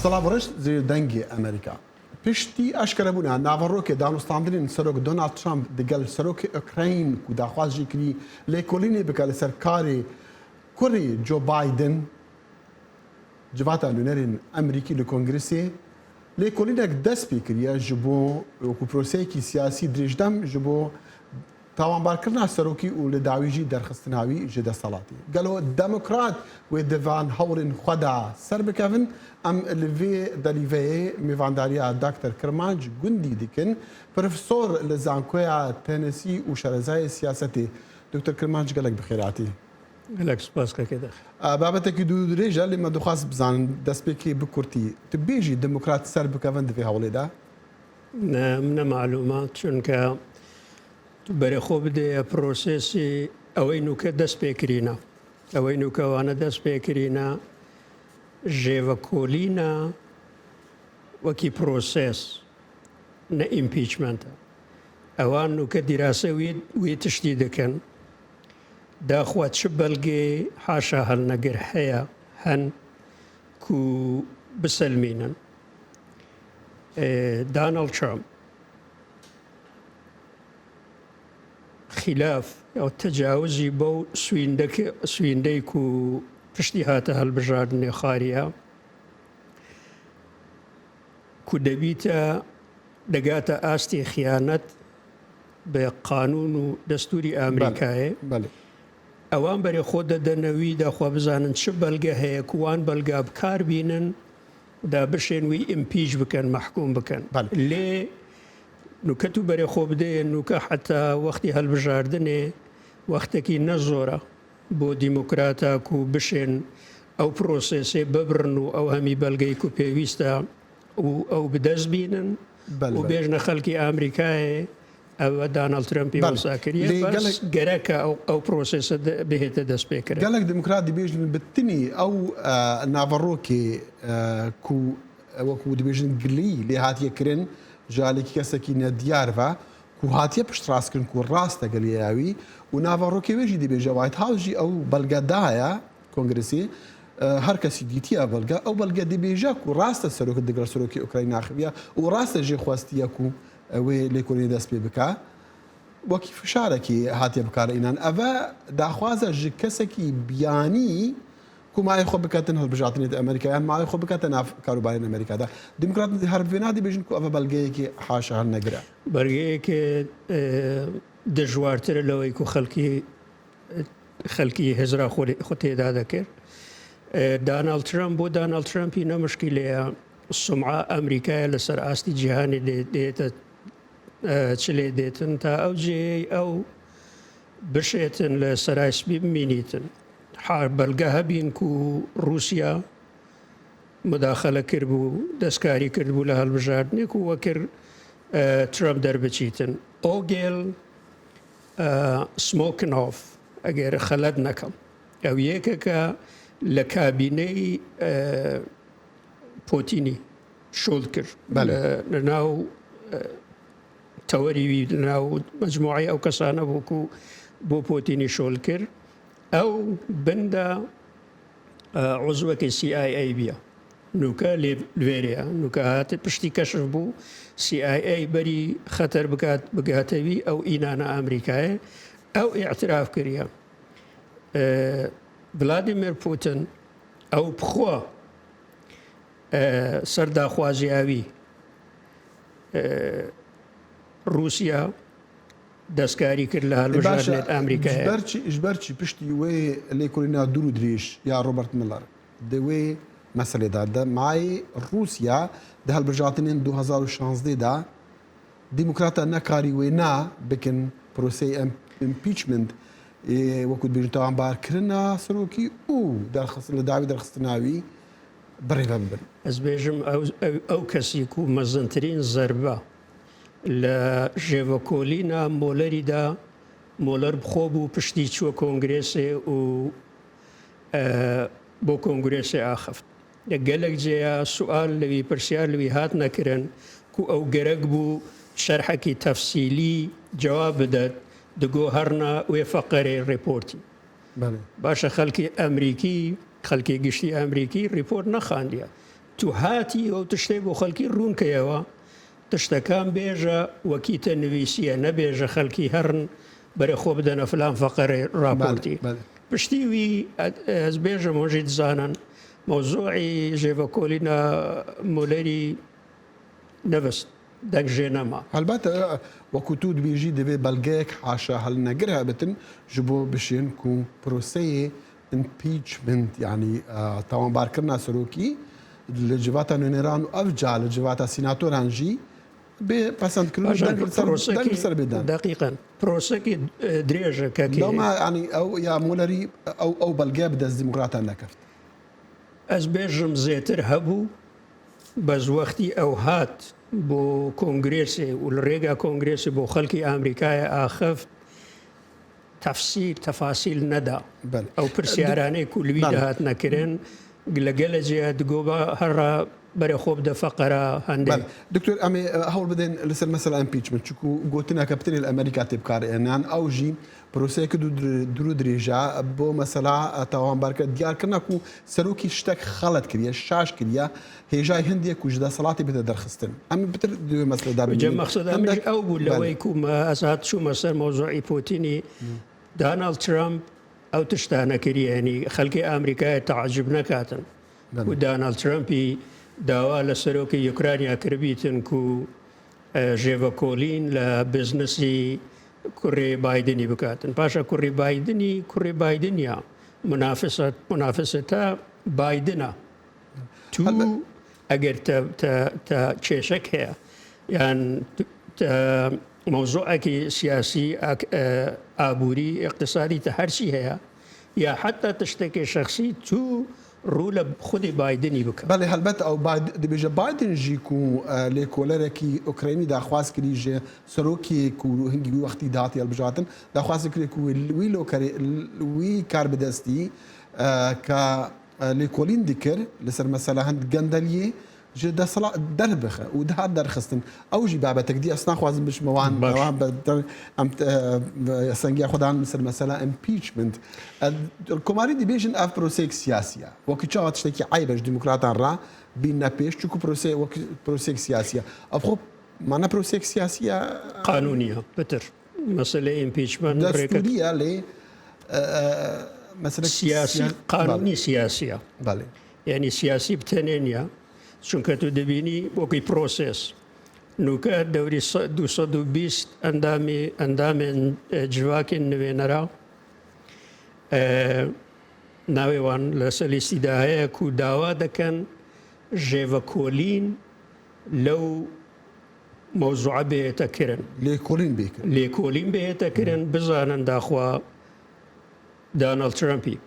سڵاو ڕێز ji Dengê Amerîka. Piştî eşkerebûna naverokê danûstandinên Serok Donald Trump digel Serokê Ukrayn ku daxwaz jê kirî lêkolînê bike li ser karê kurê Joe Biden, Civata Nûnerên Amerîkî li Kongresê lêkolînek dest pê kiriye ji bo wekû proseyekî siyasî dirêjdem ji bo Tawanbarkirina serokî û li dawî jî derxistina wî ji desthilatê. Gelo demokrat wê di van hewlên xwe de ser bikevin? Em li vê delîveyê mêvandariya Dakter Kirmanc Gundî dikin, profesor li Zankoya Tennessee û şarezayê siyasetê. Doktor Kirmanc gelek bi xêr hatî. Gelek spas keke de. Babetekî dûr û dirêj e lê me dixwast bizanin destpêkê bi kurtî tu bêjî demokrat ser bikevin di vê hewlê de? Ne, min ne malûm e çunke tu berê xwe bidêye prosesî ewey nûke dest pê kirîne. Ewey nûke wane dest pê kirîne jêvekolîna wekî proses ne impeachment e. Ewan nûke dîrase wî wî tiştî dikin. Daxwa çi belgê haşa hilnegir heye hen ku biselmînin. Donald Trump xîlaf ya tecawizî bow swîndey ku piştî hate hilbijardinê xariye ku debîte degate astê xiyanet bi qanûn û destûrî Amerîkayê. Ewan berê xwe didene wî da xwe bizanin çi belge heye ku wan belga bi kar bînin Da bişên wî împîç bikin, mehkûm bikin. Lê nûke tu berê xwe bidê nûke heta wextî hilbijardinê wextekî ne zor e bo demokrata ku bişên ew prosesê bibirin û ew hemî belgeyê ku pêwîst e û ew bi dest bînin û bêjine xelkê Amerîkayê Ev Donald Trumpî wisa kiriye bes gerek e ew prosese bihête destpêkirin. Gelek demokrat dibêjin bi tinî ew naverokê ku wekû dibêjin gilî lê hatiye kirin ji aliyekî kesekî nediyar ve ku hatiye piştrastkirin ku rast e giliya wî û naverokê wê jî dibêje White House jî ew belge daye Kongresê her kesî dîtiye ev belge ew belge dibêje ku rast e serok digel serokê Ukrayna axiviye û rast e jê xwestiye ku Wê lêkolînê dest pê bike. Wekî fişarekî hatiye bikaranînan. Ev e daxwaza ji kesekî biyanî ku mayê xwe biketin hilbijartinê di Amerîka yan mayê xwe bikete nav karûbarên Amerîka de. Demokrat her bi vê nadibêjin ku ev e belgeyekî haşa hilnegire. Belgeyekî dijwartir e lewey ku xelkî xelkî hizra xwe têda dikir. Donald Trump bo Donald Trumpî ne muşkîle ye. Sum'a Amerîkayê li ser astî cîhanê dête çi lê dêtin ta ew cihê ew bişêtin li Seray Spî bimînîtin. Ha belge hebîn ku Rûsya mudaxele kiribû, destkarî kiribû li hilbijartinê ku wekir Trump derbiçîtin. Ogêl Smokinov eger xelet nekim ew yekeke li kabîneyê Potînî şol kir li nav tewerî wî li nav mecmuayê ew kesane bû ku bo Potînî şol kir. Ew binda uzwekê CIA bûye. Nûke lê vêrê ye. Nûke hate piştî keşf bû CIA berî xeter bikat bigihate wî ew înana Amerîkayê ew îtiraf kiriye. Vladimir Putin Ew bi xwe ser daxwaziya wî Rûsya destkarî kir li hilbijartinên Amerîkayê. Ji ber çi piştî wê lêkolîna dûr û dirêj ya Robert Mueller di wê meselê de di mayê Rûsya di hilbijartinên 2016 de Demokrata nekarî wê na bikin proseyê impeachment ê wekû dibêjin tawanbarkirina serokî û derxistin li dawî derxistina wî birêve bibin. Ez bêjim ew kesî ku mezintirîn zerbe li jêvekolîna Molerî da, Moler bi xwe bû piştî çûye Kongresê û bo Kongresê axift. Li gelek cêya sual li wî, pirsyar li wî hatine kirin ku ew gerek bû şerhekî tefsîlî cewab bidet di guherna wê feqerê reportî. Baş e xelkê Emrîkî, xelkê giştî Emrîkî report nexandiye. تو هاتی ئەو تشتەی بۆ خەلکی ڕوون کەیەوە تشتەکان بێژە وەکی تە نویسیە نەبێژە خەلکی هەرن بەرێ خۆ بدەنە فلان فەقەرەی ڕاپۆرتی پشتی وی ئەز بێژم هۆژی دزانن مەوزوعی ژێڤەکۆلینا مولەری نەبست دەنگ ژێ نەما. هەلبەت وەکو تو دبێژی دەبێ بەلگەیەک حاشا هەلنەگر هەبتن ji bo bişên ku proseyê impeachment yanî tawanbarkirina serokî li civata nûneran û ev ca li civata sînatoran jî bê pesendkirin û deng li ser deng li ser bê dan. Deqîqen prosekî dirêj e kekê. Lewma yanî ew ya Muellerî ew ew belge bi dest demokratan nekeft. Ez bêjim zêtir hebû bes wextî ew hat bo kongrêsê û li rêga kongrêsê bo xelkê Amerîkayê axift تەفسیل تەفاسیل نەدا ئەو پرسیارانەی کو لوی دەهاتنە کرن لە گەلە جێ دگۆ بە هەڕا بەرێ خۆ بدە فەقەرە هەندێ. دکتۆر ئەمێ هەوڵ بدەین لەسەر مەسەلە impeachment چکو گۆتنەکە بتنێ لە ئەمریکا تێ بکارێنان ئەو ژی پرۆسەیەکە دوور درێژە بۆ مەسەلا تاوانبارکە دیارکردنا کو سەرۆکی شتێک خەڵەت کریە شاش کریە هێژای هەندێک و ji دەسەڵاتی بێتە دەرخستن ئەم بتر دوێ مەسلەدا جە مەخسەد ئەمەش ئەو بوو لەوەی کومە ئەز هات چوومە سەر مەوزوعی پوتینی داناڵد ترامپ ئەو تشتانە کردی یعنی خەلکی ئامریکای تەعجب نەکاتن و داناڵد ترامپی داوا لە سەرۆکی یوکرانیا کردبیتن کو ژێڤەکۆلین لە بزنسی کوڕی بایدنی بکاتن پاشە کوڕی بایدنی کوڕی بایدنیا منافسە منافسەتە بایدنە تو ئەگەر تە کێشەک هەیە یان مەوزوعێکی سیاسی ئابووری اقتصادی تە هەرچی هەیە یا حتا تشتێکی شخصی تو ڕوو لە خودی بایدنی بکە. بەڵێ هەلبەت ئەو دەبێژە بایدن ژی کو لێکۆلەرێکی ئۆکراینی داخواز کری ژێ سەرۆکی کو هنگی وی وەختی داهاتی هەڵبژاردن داخواز کرێ کو وی لۆکەرێ وی کاربدەستی کە لێکۆلین دکرد لەسەر مەسەلە هەند گەندەلیێ ji دەسەڵات دەربخە و دەهات دەرخستن ئەو ژی بابەتێک دی ئەس ناخوازم بچمە وان وان ئەم سەنگیا خۆدان لەسەر مەسەلە impeachment کۆماری دەبێژن ئەف پرۆسەیەک سیاسیە وەکی چاوە تشتێکی عیبەش دیموکراتان ڕا بینە پێش چکو پرۆسەیە وەک پرۆسەیەک سیاسیە ئەف خۆ مانە پرۆسەیەک سیاسیە قانونیە پتر مەسەلەی impeachment دەستوریە لێ مەسەلە سیاسی قانونی سیاسیە بەڵێ یعنی سیاسی بتەنێ نییە چونکە تو دەبینی وەکی پرۆسێس نوکە دەوری 220 ئەندامی ئەندامێن جڤاکên نوێنەرا ناوێ وان لەسەر لیستیدا هەیە کو داوا دەکەن ژێڤەکۆلین لەو مەوزوعە بێتە کرن. لێکۆلین بێ کرن. لێکۆلین بێتە کرن بزانن داخوا داناڵد ترەمپی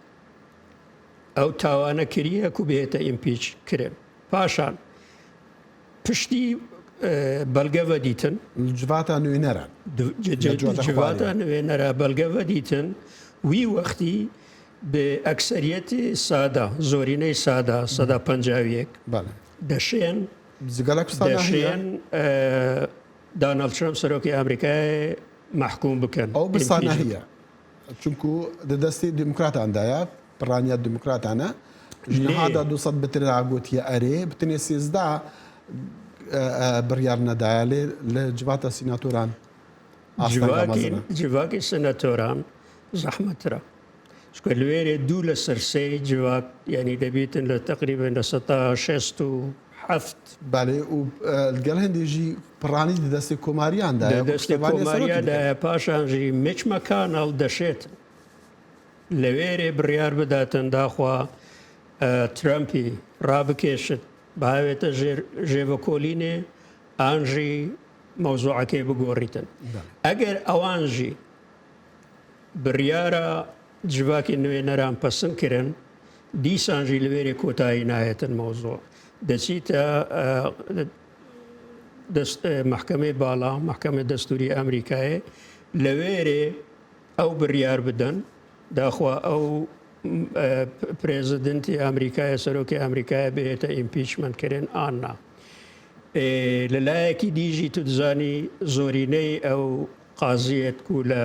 ئەو تاوانە کریە کو بێتە impeach کرن. پاشان پشتی بەلگە ڤەدیتن. جڤاتا نوێنەران. جڤاتا نوێنەرا بەلگە ڤەدیتن وی وەختی بە ئەکسەریەتی سادە زۆرینەی سادە سەدا 51 دەشێن دەشێن داناڵد ترەمپ سەرۆکی ئەمریکای مەحکوم بکەن. ئەو بسانە هەیە چونکو دە دەستی دیموکراتاندایە پڕانیا دیموکراتانە ژنەهادا 200 بتر گوتیە ئەرێ بتنێ 13 بڕیار نەدایە لێ لە جڤاتە سیناتۆران جڤاکی سناتۆران زەحمەترە. چونکە لوێرێ دوو لەسەر سێی جڤاک یانی دەبیتن لە تەقریبەن لە سەتا 67. بەێ و گەل هەندێژی پڕانی دە دەستی کۆماریاندایە دە دەستی کۆماریاندایە پاشان ژی میچ مەکانەڵ دەشێت لەوێرێ بڕیار بداتن داخوا ترەمپی ڕابکێشت بهاوێتە ژێر ژێڤەکۆلینێ ئانژی مەوزوعەکەی بگۆڕیتن ئەگەر ئەوانژی بڕیارە جڤاکی نوێنەران پەسند کرن، دیسان ژی لەوێرێ کۆتایی نایەتن مەوزوع دەچیتە دەست مەحکەمەی باڵا مەحکەمە دەستوری ئەمریکایێ لەوێرێ ئەو بڕیار بدەن داخوا ئەو پرێزیدنتی ئەمریکایە سەرۆکی ئەمریکایە بێتە impeachment کرن ئان نا لەلایەکی دیژی تو دزانی زۆرینەی ئەو قازیەت کو لە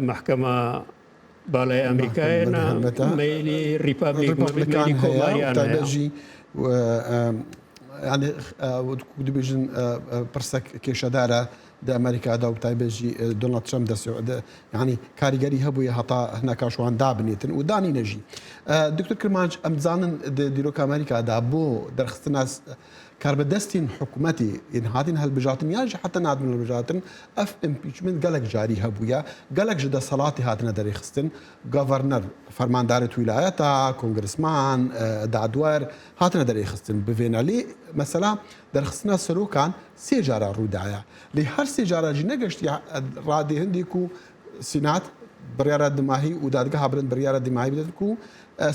مەحکەمە باڵای ئەمریکایە نا مەیلی ریپابلیک مەیلی کۆماریان هەیە. یانی دبێژن پرسەک کێشەدارە دە ئەمریکادا و تایبەت ژی دۆناڵد ترەمپ دەس یانی کاریگەری هەبوویە هەتا هەناکاش وان دابنێتن و دانینە ژی. دکتۆر کرمانج ئەم دزانن دە دیرۆکا ئەمریکادا بۆ دەرخستنا کاربەدەستین حکومەتی ین هاتین هەلبژاتن یان ژی حەتا ناتن هەلبژاتن ئەف impeachment گەلەک جاری هەبوویە گەلەک ژ دەسەڵاتی هاتنە دەرێخستن governor فەرماندارێت ویلایەتە congressman دادوەر هاتنە دەرێخستن بڤێنە لێ مەسەلا دەرخستنا سەرۆکان سێ جارا ڕوودایە لێ هەر سێ جارا ژی نەگەشتیە ڕادێ هندێک و سینات بڕیارە دماهی و دادگەها بلند بڕیارە دماهی بدەن کو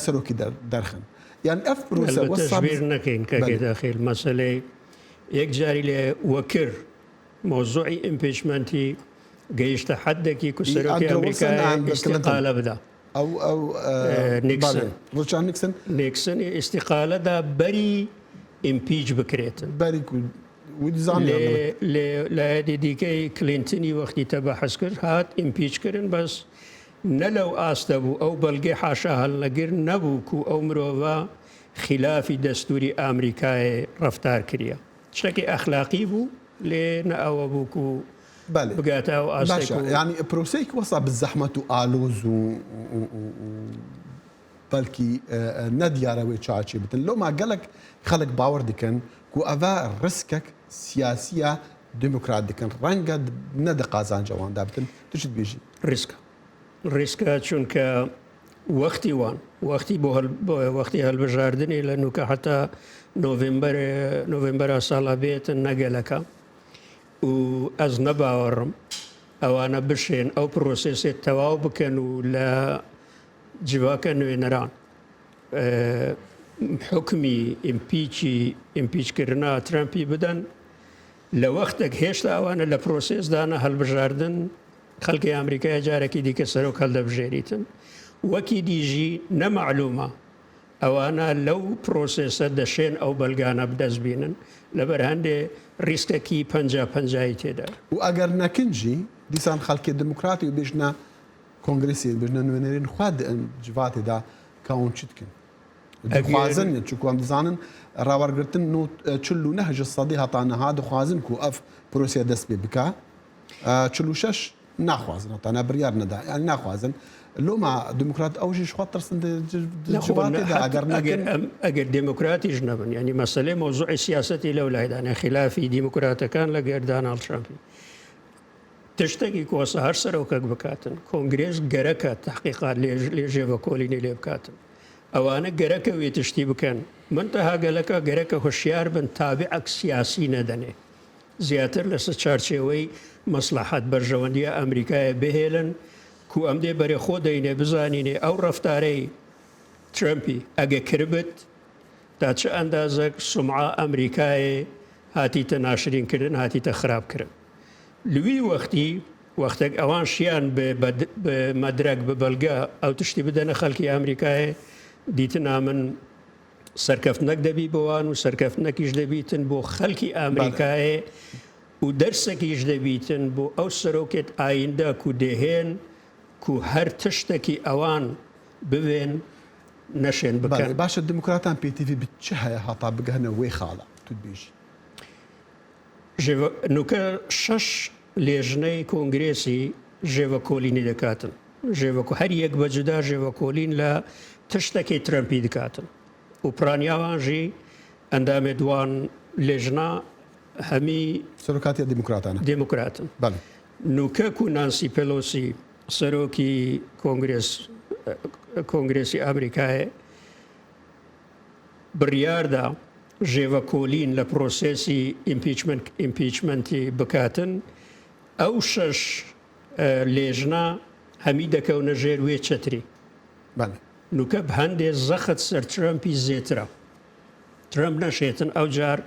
سەرۆکی دەرخن یان ئەف پرۆسە ئەلبەتە وەسا ژبیر نەکەین کاک بەلێ. داخیل مەسەلەی یەک جاری لێ وەکر مەوزوعی impeachment ی گەیشتە حەدێکی کو ئی سەرۆکی ئەندرۆ وڵسن ئەمریکای ئاند کلنتن ئیستیقالە بدا. ئەو ئەو بەڵێ نیکسن. ڕیچارد نیکسن. نیکسن ئیستیقالە دا بەری impeach بکرێتن. بەری کو ودزانیان لێ بڵێ. لێ لایەنی دیکەی کلینتنی وەختی تەبەحس کرد هات impeach کرن بەس نە لەو ئاستە بوو ئەو بەلگەی حاشا هەلنەگر نەبوو کو ئەو مرۆڤە خیلافی دەستوری ئامریکایێ رەفتار کریە شتەکی ئەخلاقی بوو لێ نە ئەوە بوو کو بەلێ بگاتە ئەو ئاستەی باشە کو. یانی پرۆسەیەکی وەسا بزەحمەت و ئالۆز و بەلکی نەدیارە وێ چاچێ بتن لۆما گەلەک خەلک باوەر دکەن کو ئەڤە ڕسکەک سیاسیە دموکرات دکەن ڕەنگە نە دە قازانج ئەواندا بتن تو چ دبێژی؟ ڕیسکە ڕیسکە چونکە وەختی وان وەختی بۆ وەختی هەلبژاردنی لە نوکە حتا نۆڤمبەر نۆڤمبەرا ساڵا بێتن نەگەلەکە و ئەز نەباوەڕم ئەوانە بشێن ئەو process ێ تەواو بکەن و لە جڤاکە نوێنەران حوکمی impeach ی impeach کردنا ترەمپی بدەن لە وەختێک هێشتا ئەوانە لە process دانە هەلبژاردن خەلکی ئامریکای جارێکی دیکە سەرۆک هەلدەبژێریتن وەکی دیژی نەمەعلومە ئەوانە لەو process ە دەشێن ئەو بەلگانە بدەست بینن لەبەر هەندێ ریسکەکی پەنجا پەنجایی تێدایە. و ئەگەر نەکن ژی دیسان خەلکێ دموکراتی و بێژنە کۆنگرسی بێژنە نوێنەرێن خوە دە جڤاتێ دا کاون چ دکن دخوازن چونکو ئەم دزانن ڕاوەرگرتن 49 ژ سەدی هەتا نها دخوازن کو ئەف پرۆسیە دەست پێ بکا 46 ناخوازن هەتا نە بڕیار نەدا یانی ناخوازن لۆما دموکرات ئەو ژیش خوا ترسن جڤاتێ دا ئەگەر نەکن ئەگەر دێموکراتیش نەبن یانی مەسەلەی مەوزوعی سیاسەتی لەو لایدانە خلافی دیموکراتەکان لەگەر داناڵد ترامپی تشتەکی کۆسە هەر سەرۆکەک بکاتن کۆنگرێس گەرەکە تەحقیقات لێژێڤەکۆلینی لێ بکاتن ئەوانە گەرەکە وێ تشتی بکەن منتەها گەلەکە گەرەکە هۆشیار بن تابعەک سیاسی نەدەنێ زیاتر لەسە چارچێوەی مەسلەحەت بەرژەوەندیە ئەمریکایە بهێلن کو ئەم دێ بەرێ خۆ دەینێ بزانینێ ئەو ڕەفتارەی ترەمپی ئەگە کربت تا چ ئەندازەک سومعە ئەمریکایێ هاتیتە ناشرین کردن هاتیتە خراپ کرن لوی وەختی وەختێک ئەوان شیان بە بە مەدرەک بە بەلگە ئەو تشتی بدەنە خەلکی ئەمریکایێ دیتنا من سەرکەفتنەک دەبی بۆ وان و سەرکەفتنەکیش دەبیتن بۆ خەلکی ئامریکایێ و دەرسەکیش دەبیتن بۆ ئەو سەرۆکێت ئایندە کو دێهێن کو هەر تشتەکی ئەوان بوێن نەشێن بکەن. بەڵێ باشە دموکراتان پێتیڤی ب چ هەیە هەتا بگەهنە وێ خاڵە تو دبێژی؟ ژێڤە نوکە شەش لێژنەی کۆنگرێسی ژێڤەکۆلینی دەکاتن. ژێڤەکۆ هەر یەک بە جودا ژێڤەکۆلین لە تشتەکەی ترەمپی دکاتن و پرانیاوان ژی ئەندامێ دوان لێژنە هەمی سەرۆکاتیە دیموکراتانە. دێموکراتن. بەڵێ. نوکە کو نانسی پێلۆسی سەرۆکی کۆنگرێس کۆنگرێسی ئامریکایێ بڕیاردا ژێڤەکۆلین لە process ی impeachment impeachment ی بکاتن ئەو شەش لێژنە هەمی دەکەونە ژێر وێ چەتری. بەڵێ. نوکە هەندێ زەخت سەر ترەمپی زێترە. ترەمپ نەشێتن ئەو جار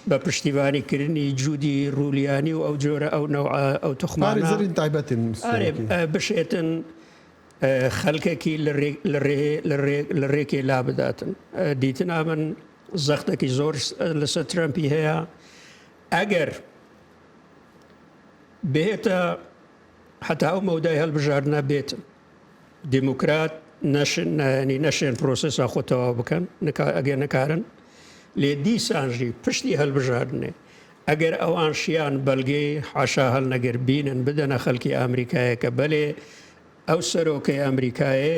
بە پشتیوانی کردنی جودی ڕولیانی و ئەو جۆرە ئەو نەوعە ئەو توخمانە پارێزەرین تایبەتن ئارێ بشێتن خەلکەکی لە ڕێکێ لا بداتن دیتنا من زەختێکی زۆر لەسەر ترەمپی هەیە ئەگەر بێتە حتا ئەو مەودای هەڵبژاردنە بێتن دیموکرات. نەشنی نەشێن پرۆسێسا خۆ تەواو بکەن ئەگەر نەکارن لێ دیسانژی پشتی هەلبژاردنێ ئەگەر ئەوان شیان بەلگەی حاشا هەلنەگر بینن بدەنە خەلکی ئامریکایە کە بەلێ ئەو سەرۆکەی ئەمریکایێ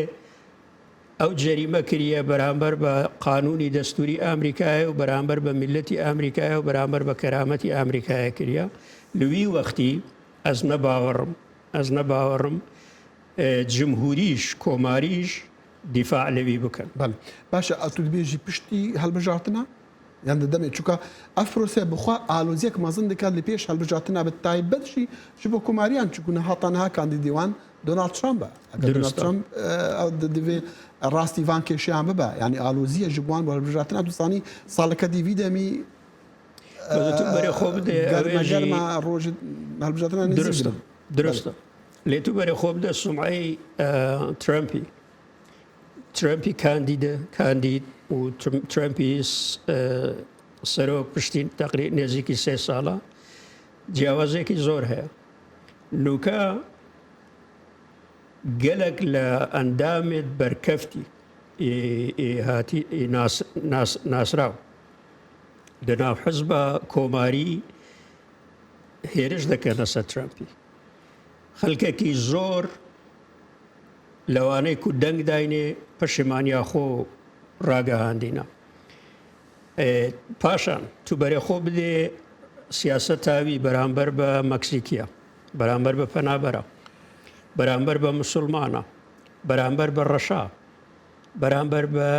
ئەو جەریمە کریە بەرامبەر بە قانونی دەستوری ئامریکایە و بەرامبەر بە میللەتی ئامریکایە و بەرامبەر بە کەرامەتی ئامریکایە کریە لوی وەختی ئەز نە باوەڕم ئەز نە باوەڕم جمهوریش کۆماریش دیفاع لەوی بکەن. بەڵێ باشە ئەتوو دبێژی پشتی هەلبژارتنە یان دە دەمێ چونکە ئەف پرۆسەیە بخوا ئالۆزیەک مەزن دکات لە پێش هەلبژارتنا بە تایبەت ژی ژ بۆ کۆماریان چونکو نها تا نها کاندیدی وان دۆناڵد ترامپە ئەگەر دۆناڵد دروستە. ترامپ دەبێ ڕاستی ڤان کێشیان ببە یانی ئالۆزیە ژ بوان بۆ هەلبژارتنا دوسانی ساڵەکە دی ڤی دەمی بەس تو بەرێ خۆ بدێ گەرمە ئەوێ ژی گەرمە ڕۆژ هەلبژارتنا نزیک دروستە دبن بەلێ. دروستە لێ تو بەرێ خۆ بدە سومعەی ترەمپی ترەمپی کاندیدە کاندید و ترەمپی سەرۆک پشتی تەقری نێزیکی سێ ساڵە جیاوازێکی زۆر هەیە نوکە گەلک لە ئەندامێت بەرکەفتی هاتی ناسراو لەناو حزبە کۆماری هێرش دەکەنە سەر ترەمپی خەلکێکی زۆر لەوانەی کو دەنگ داینێ پەشیمانیا خۆ ڕاگەهاندینە. پاشان تو بەرێ خۆ بدێ سیاسەتاوی بەرامبەر بە مەکسیکیە، بەرامبەر بە پەنابەرە، بەرامبەر بە مسوڵمانە، بەرامبەر بە ڕەشا، بەرامبەر بە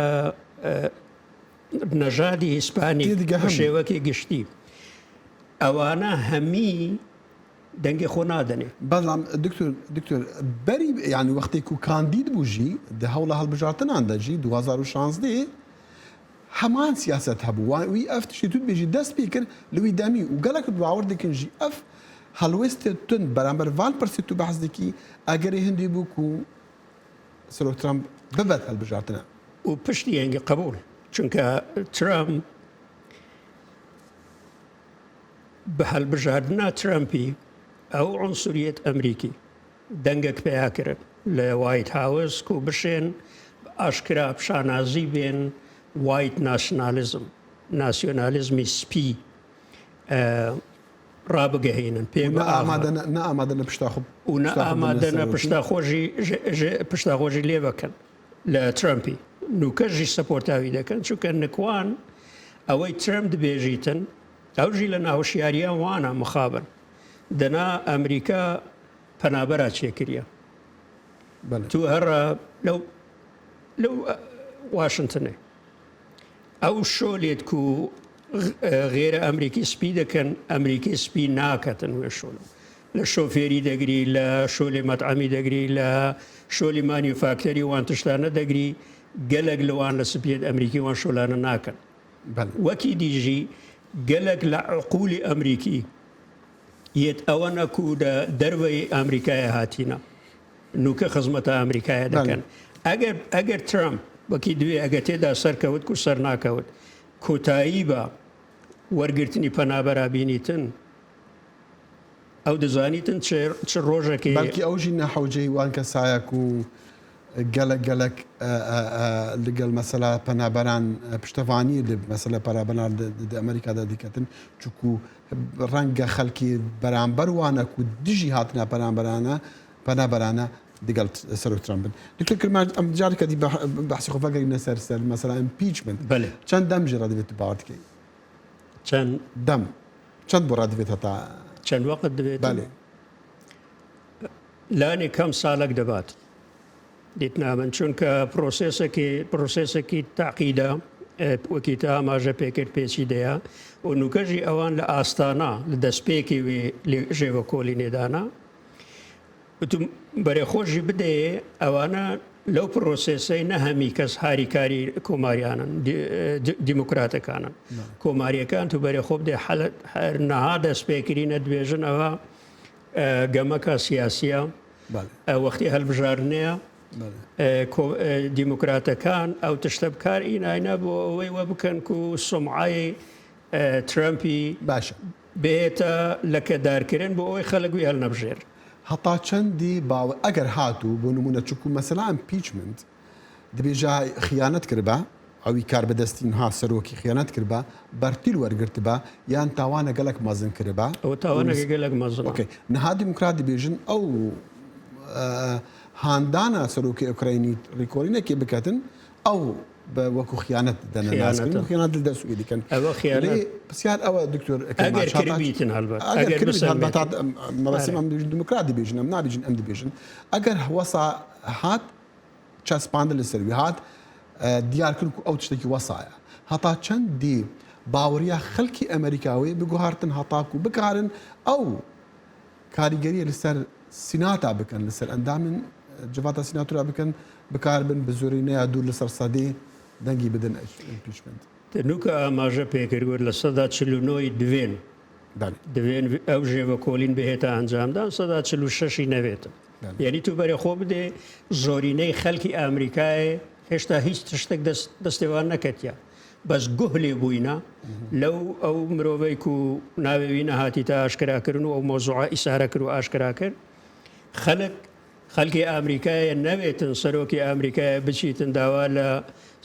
نەژادی هیسپانی بە شێوەکی گشتی. ئەوانە هەمی دەنگێ خۆ نادەنێ. بەڵام دکتۆر دکتۆر بەری یانی وەختێک و کاندید بوو ژی دە هەوڵە هەڵبژارتنان دە ژی 2016 هەمان سیاسەت هەبوو وان وی ئەف تشتی تو دبێژی دەست پێ کرد لە وی دەمی و گەلەک باوەڕ دکن ژی ئەف هەڵوێستێ توند بەرامبەر ڤان پرسی تو بەحس دکی ئەگەرێ هندی بوو کو سەرۆک ترەمپ ببەت هەڵبژارتنە. و پشتی هەنگی قبوڵ چونکە ترەمپ بە هەلبژاردنا ترەمپی ئەو عونسوریەت ئەمریکی دەنگەک پەیا کرن لە وایت هاوس کو بشێن ئاشکرا شانازی بێن white nationalism ناسیۆنالیزمی سپی ڕابگەهینن پێ نە ئامادە نە ئامادە نە پشتا خۆ و نە ئامادە نە پشتا خۆشی پشتا خۆشی لێ بکەن لە ترەمپی نوکەژی سەپۆرتاوی دەکەن چونکە نکوان ئەوەی ترەمپ دبێژیتن ئەوژی لە ناهوشیاریان وانە مخابن دەنا ئەمریکا پەنابەرا چێکریە تو هەر لەو لەو واشنتنێ ئەو شۆلێت کو غێرە ئەمریکی سپی دەکەن ئەمریکی سپی ناکەتن وێ شۆل لە شۆفێری دەگری لە شۆلی مەتعەمی دەگری لە شۆلی مانیوفاکتەری وان تشتانە دەگری گەلەک لەوان لە سپیێت ئەمریکی وان شۆلانە ناکەن وەکی دیژی گەلەک لە عقولی ئەمریکی یەت ئەوە نەکوو لە دەروەی ئەمریکایە هاتینە نوکە خزمەتە ئەمریکایە دەکەن ئەگەر ئەگەر ترامپ وەکی دوێ ئەگەر تێدا سەرکەوت کو سەر ناکەوت کۆتایی بە وەرگرتنی پەنابەرا بینیتن ئەو دەزانیتن چ ڕۆژەکێ بەلکی ئەو ژی نەحەوجەی وان کەسایەک و گەلەک گەلەک لەگەل مەسەلا پەنابەران پشتەڤانی لە مەسەلە پەرابەران دە ئەمریکادا دیکەتن چکو ڕەنگە خەلکی بەرامبەر وانە کو دژی هاتنا پەنابەرانە پەنابەرانە دگەل سەرۆک ترامپ بن دکتۆر کرمانج ئەم جارێکە دی بەحسی خۆ ڤەگەرینە سەر سەر مەسەلا impeachment بەلێ. چەند دەم ژێ ڕادەبێت تو باوەڕ دکەی چەند دەم چەند بۆ ڕادەبێت هەتا چەند وەقت دەبێت بەلێ لانی کەم ساڵک دەبات دیتنا من چونکە پرۆسێسێکی پرۆسێسێکی تاقیدە وەکی تا ئاماژە پێکرد پێچیدەیە و نوکەژی ئەوان لە ئاستانا لە دەستپێکی وێ ژێوە کۆلی نێدانا وتم بەرێ خۆشی بدەیێ ئەوانە لەو پرۆسێسەی نە هەمی کەس هاریکاری کۆماریانن دیموکراتەکانن کۆماریەکان تو بەرێ خۆ بدێ هەر نەها دەست پێکرینە دوێژن ئەوە گەمەکە سیاسیە وەختی هەلبژاردنەیە دیموکراتەکان ئەو تشتە بکار ئیناینا بۆ ئەوەی وە بکەن و سمعای ترەمپی باشە بێتە لەکەدارکرن بۆ ئەوەی خەلک وی هەلنەبژێر. هەتا چەندی باوە ئەگەر هاتوو بۆ نموونە چونکو مەسەلا impeachment. دبێژە خیانەت کردبا، ئەوی کاربەدەستی نها سەرۆکی خیانەت کردبا، بەرتیل وەرگرتبا یان تاوانە گەلەک مەزن کردبا. ئەوە تاوانەکە گەلەک مەزنە. ئۆکەی نها دیموکرات دبێژن ئەو هاندانە سەرۆکی ئۆکراینی ڕیکۆڵینەکی بکەتن ئەو بە وەکو خیانەت دەنە ناسکردن و خیانەت لە دەسوی دکەن. ئەوە خیانەت. لێ پرسیار ئەوە دکتۆر ئەگەر کردبیتن هەڵبەت ئەگەر کردبیتن هەڵبەت مەبەستم ئەم دیموکرات دبێژن ئەم نابێژن ئەم دبێژن ئەگەر وەسا هات چەسپاندن لەسەر وی هات دیار کرد کو ئەو تشتێکی وەسایە هەتا چەند دی باوەڕیا خەلکی ئەمریکا وێ بگوهارتن هەتاکو بکارن ئەو کاریگەریە لەسەر سیناتا بکەن لەسەر ئەندامن جڤاتا سیناتورا بکەن بکاربن بە زۆرینەیا دوور لەسەر سەدێ دەنگی بدەن ئیمپیچمنت. نوکە ئاماژە پێکرد وت 49% ی دوێن دوێن ئەو ژێڤەکۆلین بهێتە ئەنجامدان 46% ی نەوێتن. یانی تو بەرێ خۆ بدێ زۆرینەی خەلکی ئامریکایێ هێشتا هیچ تشتێک دەست دەستێوان نەکەتیە بەس گوه لێ بووینە لەو ئەو مرۆڤەی کو ناوێ وی نەهاتی تا ئاشکرا کردن و ئەو مۆزوعە ئیسارە کرد و ئاشکرا کرد خەلک خەلکی ئامریکایە نەوێتن سەرۆکی ئامریکایە بچیتن داوا لە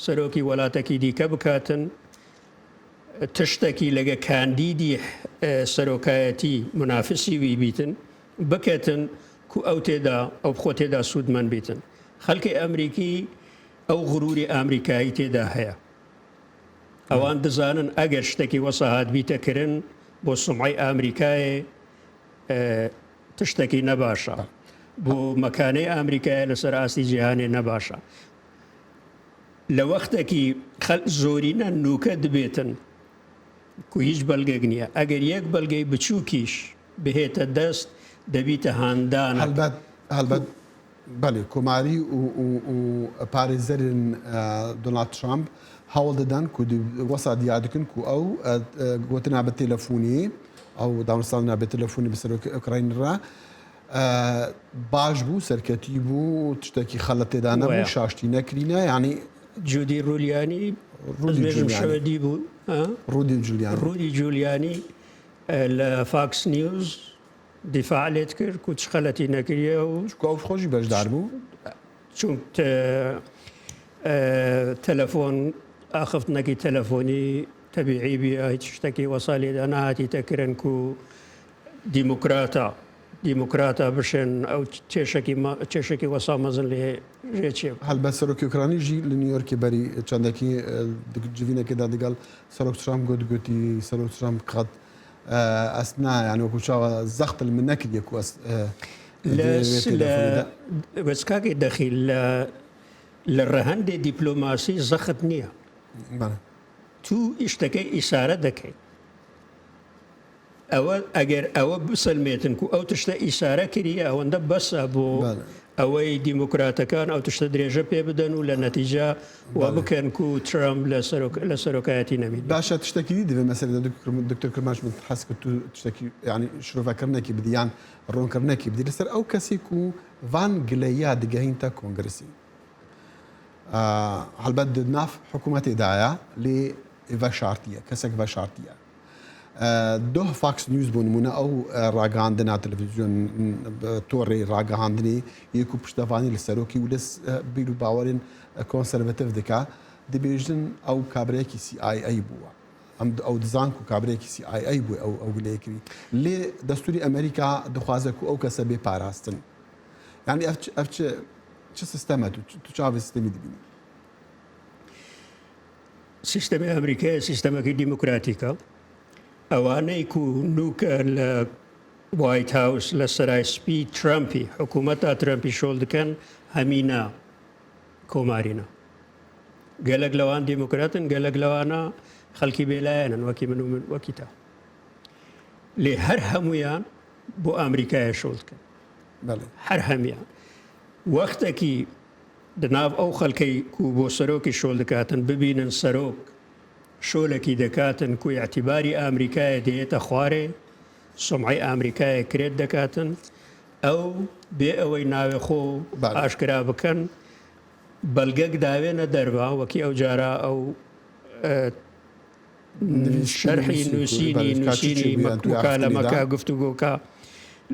سەرۆکی وەلاتەکی دیکە بکاتن تشتەکی لەگە کاندیدی سەرۆکایەتی منافسی وی بیتن بکەتن کو ئەو تێدا ئەو بخۆ تێدا سوودمەند بیتن. خەلکی ئەمریکی ئەو غروری ئامریکایی تێدا هەیە. ئەوان دزانن ئەگەر شتەکی وەسا هاتبیتە کرن بۆ سومعەی ئامریکایێ تشتەکی نەباشە. بۆ مەکانەی ئامریکایە لەسەر ئاستی جیهانێ نەباشە. لە وەختەکی خەل زۆرینە نوکە دبێتن کو هیچ بەلگەک نیە. ئەگەر یەک بەلگەی بچوکیش بهێتە دەست دەبیتە هاندانەک. هەلبەت هەلبەت بەلی کۆماری و و و پارێزەرن دۆنالد ترامپ هەوڵ دەدەن کو وەسا دیار دکن کو ئەو گۆتنا بە تەلەفونی ئەو دانوستاندنا بە تەلەفونی بە سەرۆکی ئۆکراین را باش بوو سەرکەتی بوو تشتێکی خەلەت تێدا نەبوو شاشتی نەکرینە یعنی جودی ڕولیانی ڕودی جولیانی بوو ڕودی جولیانی ڕودی جولیانی لە فاکس نیوز دیفاع لێت کرد کو چ خەلەتی نەکریە و چونکە ئەو خۆشی بەشدار بوو. چون تەلەفۆن ئاخفتنەکی تەلەفۆنی تەبیعی بیە هیچ شتەکی وەسا لێدا نەهاتیتە کرن کو دیموکراتە دیموکراتە بشێن ئەو کێشەکی کێشەکی وەسا مەزن لێ ژێ چێ. هەلبەت سەرۆکی ئۆکرانی ژی لە نیویۆرکی بەری چەندەکی جڤینەکەدا دەگەڵ سەرۆک ترامپ گوت گوتی سەرۆک ترامپ قەت ئەس نا یان وەکو چاوە زەخت من نەکرد یەکو ئەس بەس کاکەی دەخیل لە لە ڕەهەندێ دیپلۆماسی زەخت نییە تو ئیشتەکەی ئیسارە دەکەیت ئەوە ئەگەر ئەوە بسەلمێتن کو ئەو تشتە ئیسارە کریە ئەوەندە بەسە بۆ ئەوەی دیموکراتەکان ئەو تشتە درێژە پێ بدەن و لە نەتیجە وا بکەن کو ترامپ لە سەرۆک لە سەرۆکایەتی نەمینێت. باشە تشتەکی دی دەبێ مەسەلە دکتۆر کرمانج من حەز کرد تو تشتەکی یانی شرۆڤەکردنێکی بدی یان ڕوونکردنێکی بدی لەسەر ئەو کەسی کو ڤان گلەییا دگەهینتە کۆنگرسی هەلبەت ناف حکوومەتێ دایە لێ ڤەشارتیە کەسێک ڤەشارتیە دۆه فاکس نیوز بۆ نمونە ئەو ڕاگەهاندنا تەلەفزیۆن تۆڕی ڕاگەهاندنی یەک و پشتەوانی لە سەرۆکی و لەس بیر و باوەرن کۆنسەرڤتیڤ دکا دبێژن ئەو کابرایەکی سی ئای ئەی بووە ئەم ئەو دزانک و کابرایەکی سی ئای ئەی بوو ئەو ئەو گلەیەکری لێ دەستوری ئەمریکا دخوازە کو ئەو کەسە بێ پاراستن یعنی ئەف ئەف چ سیستەمە تو چاوی سیستەمی دبینی سیستەمی ئەمریکای سیستەمەکەی دیموکراتیکە ئەوانەی کو نوکە لە وایت هاوس لە سەرای سپی ترەمپی حکوومەتا ترەمپی شۆل دکەن هەمینە کۆمارینە گەلک لەوان دیموکراتن گەلک لەوانە خەڵکی بێلایەنن وەکی من و من وەکی تا لێ هەر هەمویان بۆ ئەمریکایە شۆل دکەن هەر هەمیان وەختێکی دناڤ ئەو خەلکەی کو بۆ سەرۆکی شۆل دکاتن ببینن سەرۆک شۆلەکی دەکاتن کو ئیعتیباری ئامریکایە دێیەتە خوارێ سومعەی ئامریکایە کرێت دەکاتن ئەو بێ ئەوەی ناوێ خۆ ئاشکرا بکەن بەلگەک داوێنە دەرڤا وەکی ئەو جارا ئەو شەرحی نووسینی نووسینی مکالەمەکە گفتوگۆکە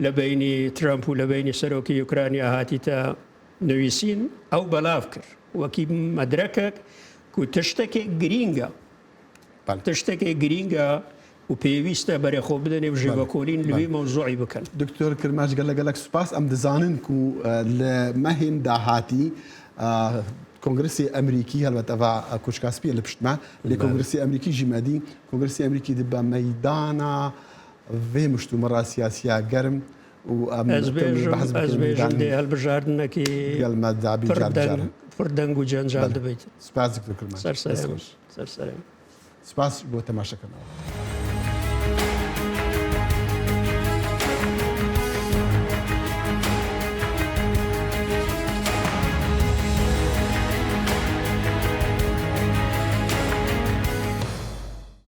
لە بەینی ترەمپ و لە بەینی سەرۆکی یوکرانیا هاتیتە نویسین ئەو بەلاڤ کرد. وەکی مەدرەکەک کو تشتەکێک گرینگە تشتەکێ گرینگە و پێویستە بەرێ خۆ بدەنێ و ژێڤەکۆلین لوی مەوزوعی بکەن. دکتۆر کرماج گەلە گەلەک سوپاس ئەم دزانن کو لە مەهێن داهاتی کۆنگرسی ئەمریکی هەلبەت ئەڤا کوشکا سپیە لە پشتمە لێ کۆنگرسی ئەمریکی ژی مەدی کۆنگرسی ئەمریکی دبە مەیدانا ڤێ مشتومڕا سیاسیا گەرم و ئەم ئەز بێژم بەحس ئەز بکەین بێژم مەیدان دێ هەلبژاردنەکی گەل مەدابی پڕ جار دەنگ بجارە پڕ دەنگ و جەنجال بەلێ دبیت. سپاس دکتۆر کرماج سەر دەست سەرێ خۆش سەر سەرێ. سپاس بۆ تەماشەکردنەوە.